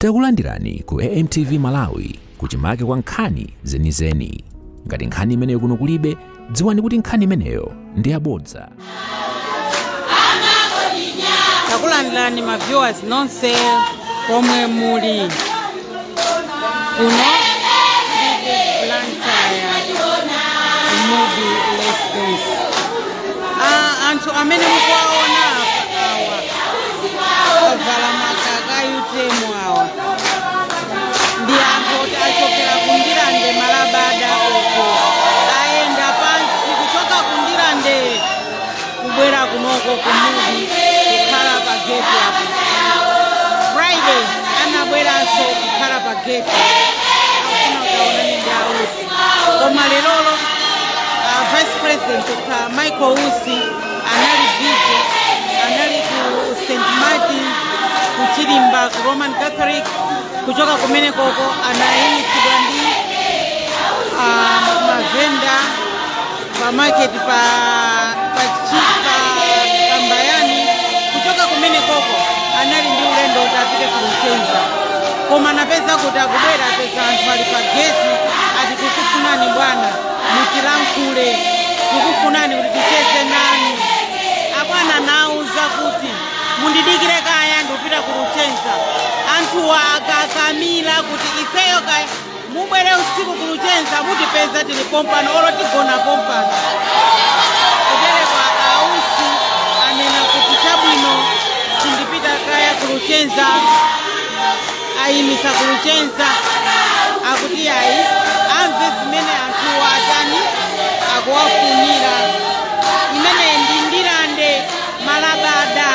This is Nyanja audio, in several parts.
Takulandirani ku AMTV Malawi, kuchimake kwa nkhani zenizeni. Ngati nkhani imeneyo kuno kulibe, dziwani kuti nkhani imeneyo ndi yabodza. Takulandirani ma viewers nonse komwe muli. Kuno ndi ku Blantyre, Mudi Residence. Anthu amene mukuwaona apa awa avala makaka a UTM. Awa ndi anthu oti achokera ku Ndirande, Malabada uko. Ayenda pansi kuchoka ku Ndirande kubwera kunoko ku Mudi, kukhala pa gate apo. Friday anabweranso kukhala pa gate, akufuna kuti aonane ndi a Usi. Koma lerolo Vice President Dr Michael Usi anali busy, anali ku St Martins ku Chilimba, ku Roman Catholic. Kuchoka kumene koko anayimitsidwa ndi mavenda pa market pa Kambayani. Kuchoka kumene koko anali ndi ulendo kuti apite ku Luchenza, koma anapeza kuti akubwera, apeza anthu ali pa geti, ati, "Tikufunani bwana, mutilankhule, tikufunani kuti ticheze nanu." Abwana nauza kuti, "Mundidikire kaya, ndikupita ku Luchenza." Anthuwa akakamira kuti, "Ifeyo kaya mubwere usiku ku Luchenza, mutipeza tili pompano, olo tigona pompano." Kuterekwa a Usi anena kuti, "Chabwino, sindipita kaya ku Luchenza." Ayimisa ku Luchenza, akuti ayi, amve zimene anthuwa atani, akuwafunira. Imene ndi Ndirande, Malabada.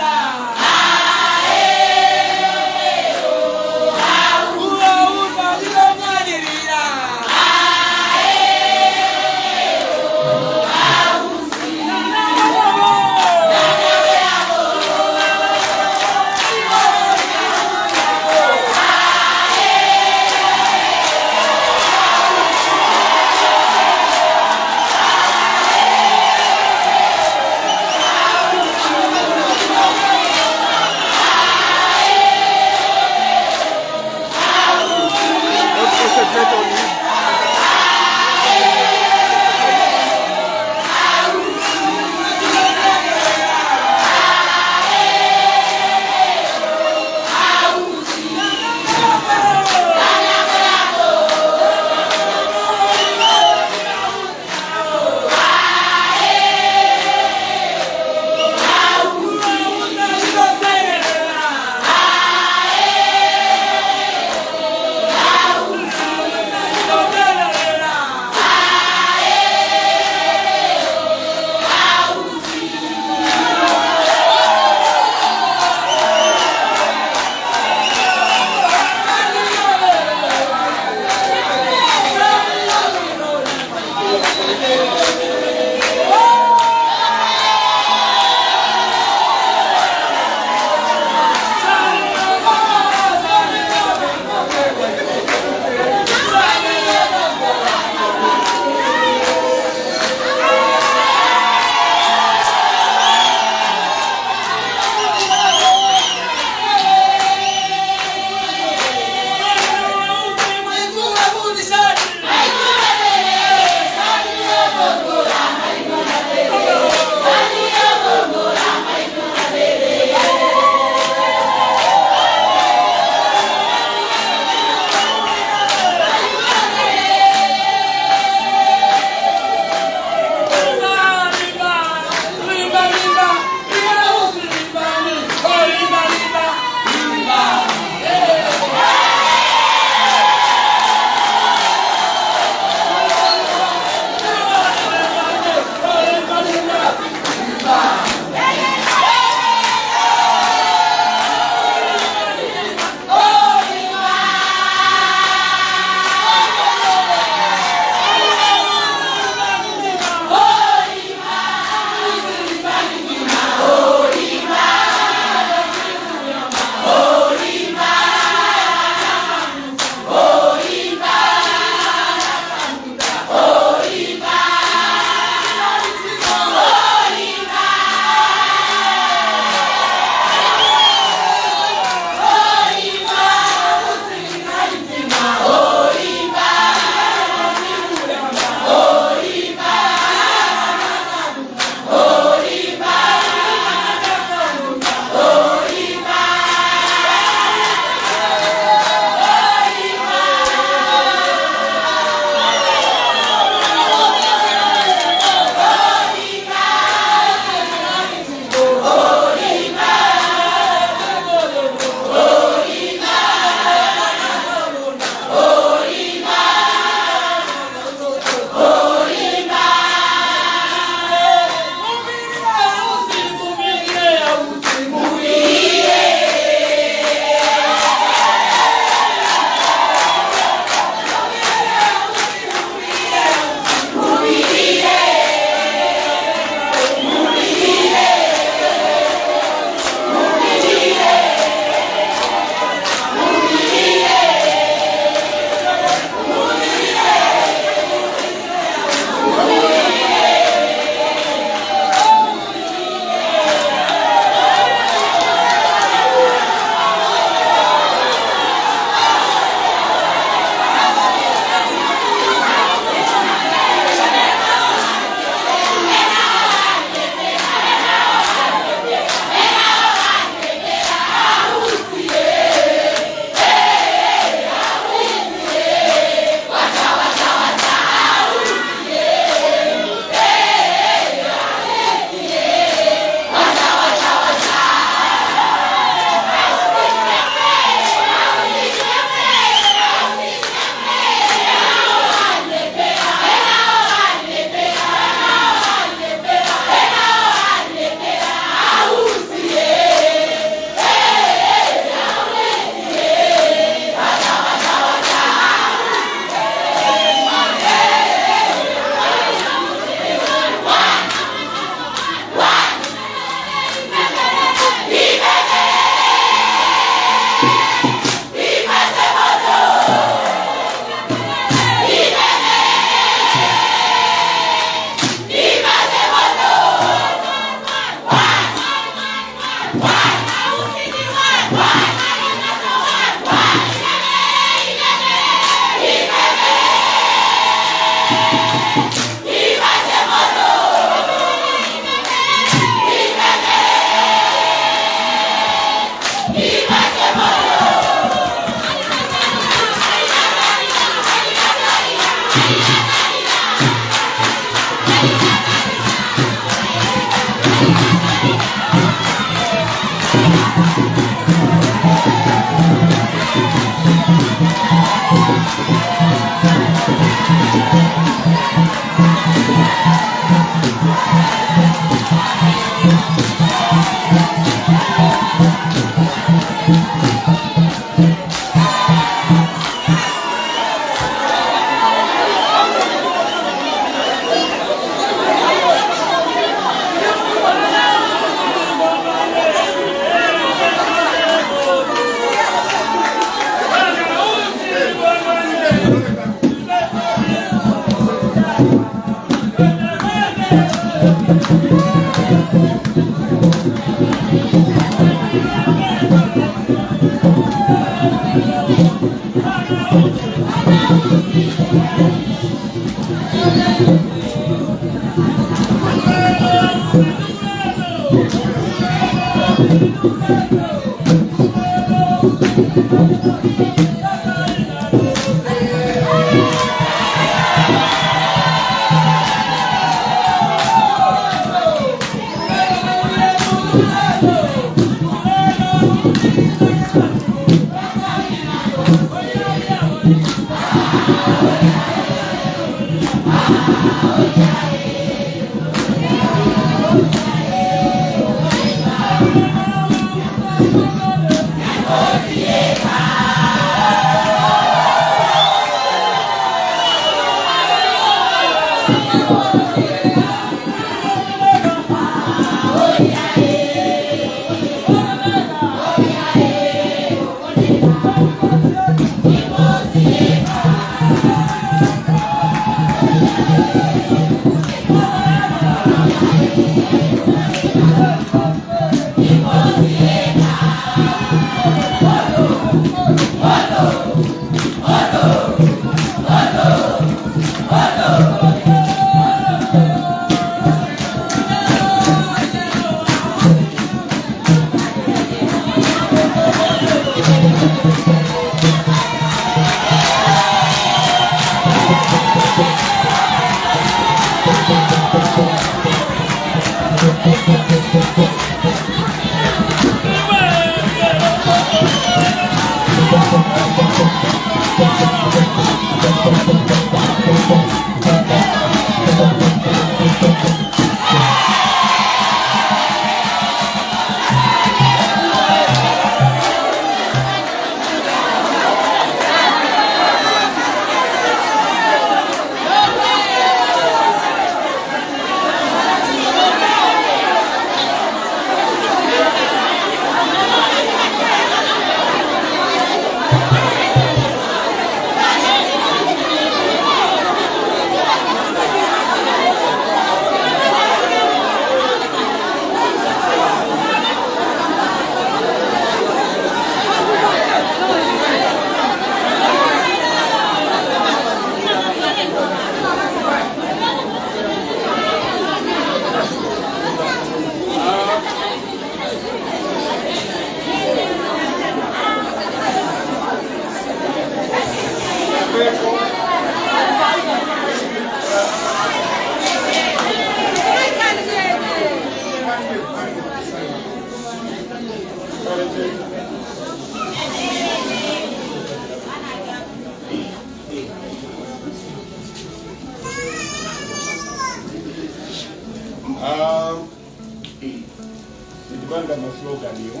Sindipanga maslogan yo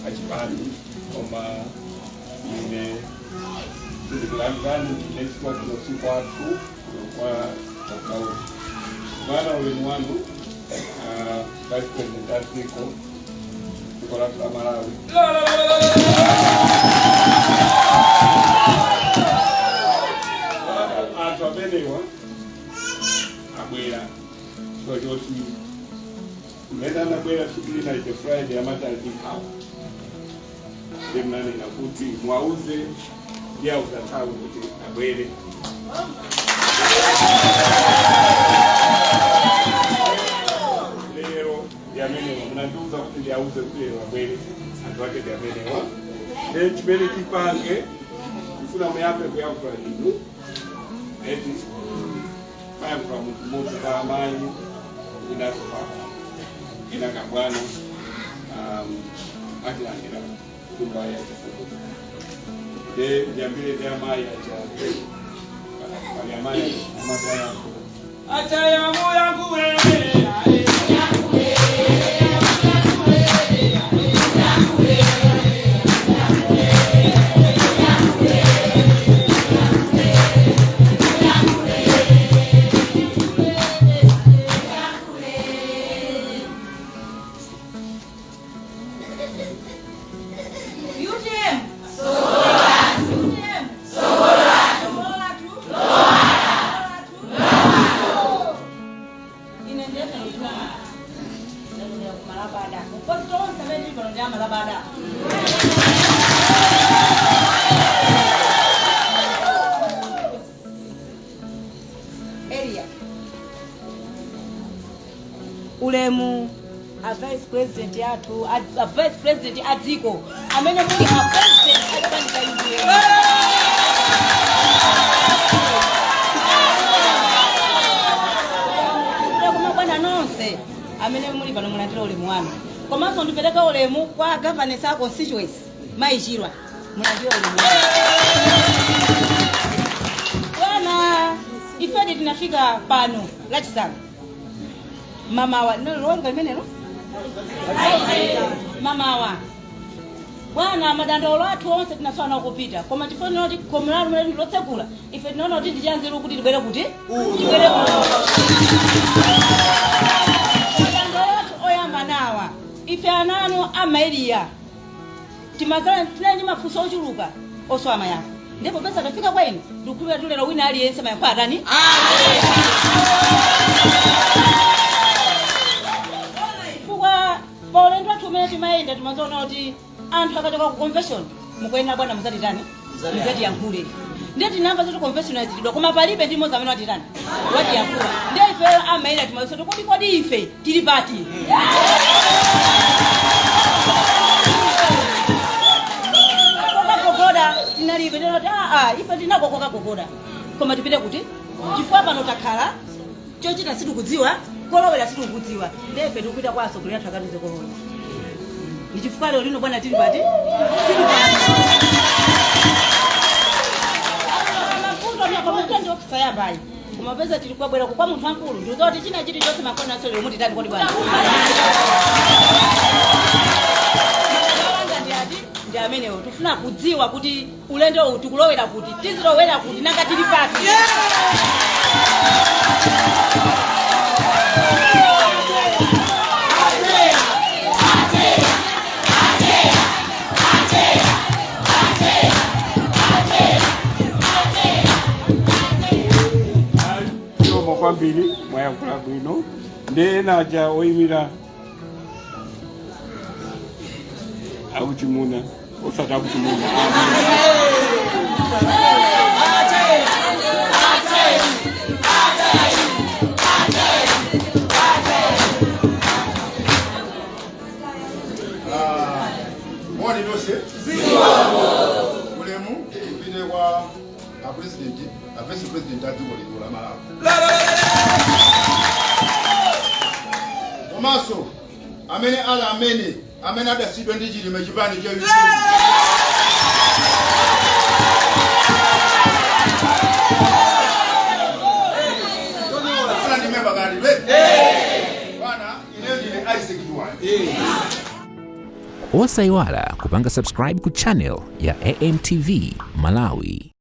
achipani, koma ine sindikulanzani ndinechifukwa kuno si kwathu, kuno kwa Chakauti. Bwana, ulemu wanu, Vice President a dziko lathu la Malawi. Anthu amenewa abwera choti mmene anabwera tsiku lina ije Friday amati ali ndi nkhawa, ndimnanena kuti mwauze ndi auza nthawi kuti abwere. Lero ndi amenewa, munandiuza kuti ndiauze kuti lero abwere, anthu ake ndi amenewa. Ndi chimene tipange, tifuna muyambe kuyankhula inu eti, mayankhula munthu mmodzi kwa amayi, inaso pa ina kabwana atilandira nyumba ya chifundo. De ndiyambire ndi amayi aja, pali amayi amatayankhula. UTM. UTM. Sokola tu. Sokola tu. Malabada tonse amene tili pano ndi amalabada. Area ulemu a vice president athu, a vice president a dziko amene muli a president a chipani cha UTM. Koma bwana nonse amene muli pano, mulandira ulemu wanu. Komanso ndipereka ulemu kwa governors a constituency, Mayi Chirwa, mulandira ulemu wanu. Bwana, ifedi tinafika pano Lachisanu mamawa, Loweruka limenelo mamawa. Bwana, madandaulo athu onse tinasowa kupita, koma tifonera kuti khomo lanu mene lotsekula, ife tinaona kuti ndichanzeru kuti tibwere, kuti tibwere kuno. Madandaulo athu oyamba nawa: ife ananu amaeriya timazala, tinali ndi mafunso ochuluka osowa mayankho, ndipo pesa tafika kwa inu, ndikukhulupirira tulero wina aliyense mayankho atani. Chifukwa paulendo wathu umene timayenda, timazoona kuti anthu akachoka ku convention, mukuyenera bwana muzatitani, muzatiyankhule. Ndiye tinamva zoti convention yachitidwa, koma palibe ndi mmodzi amene watitani, watiyankhula. Ndiye ifeyo amayenda timazoto kodi, kodi ife tili pati? Kokagogoda tinalibe. Tinati aa, ife tinako kokagogoda, koma tipite kuti? Chifukwa pano takhala, chochita sitikudziwa, kolowera sitikudziwa. Ndiye ife tikupita kwa atsogoleri athu akatiuze kolowera. Ndi chifukwa lero lino bwana tili pati? Tili pano. Mavuto koma ndi okusayambayi, koma peza tili kwabwera kwa munthu wankulu, ndizoti china chilichonse makona aso lero mutitani kodi bwana? Ndi ati ndi amenewo, tifuna kudziwa kuti ulendo uwu tikulowera kuti, tizilowera kuti, nanga tili pati? Zikomo kwambiri, mwayankhula bwino. Ndi ena aja oyimira akuchimuna, osati akuchimuna. Moni nonse. Ulemu upite kwa a president, a vice president a dziko lino la Malawi, komanso amene ali amene adasidwa ndi Chilima, chipani cha UTM. Funa ndime pakati bwana, ineyo ndine Isaac Chiwaya. Osayiwala kupanga subscribe ku channel ya AMTV Malawi.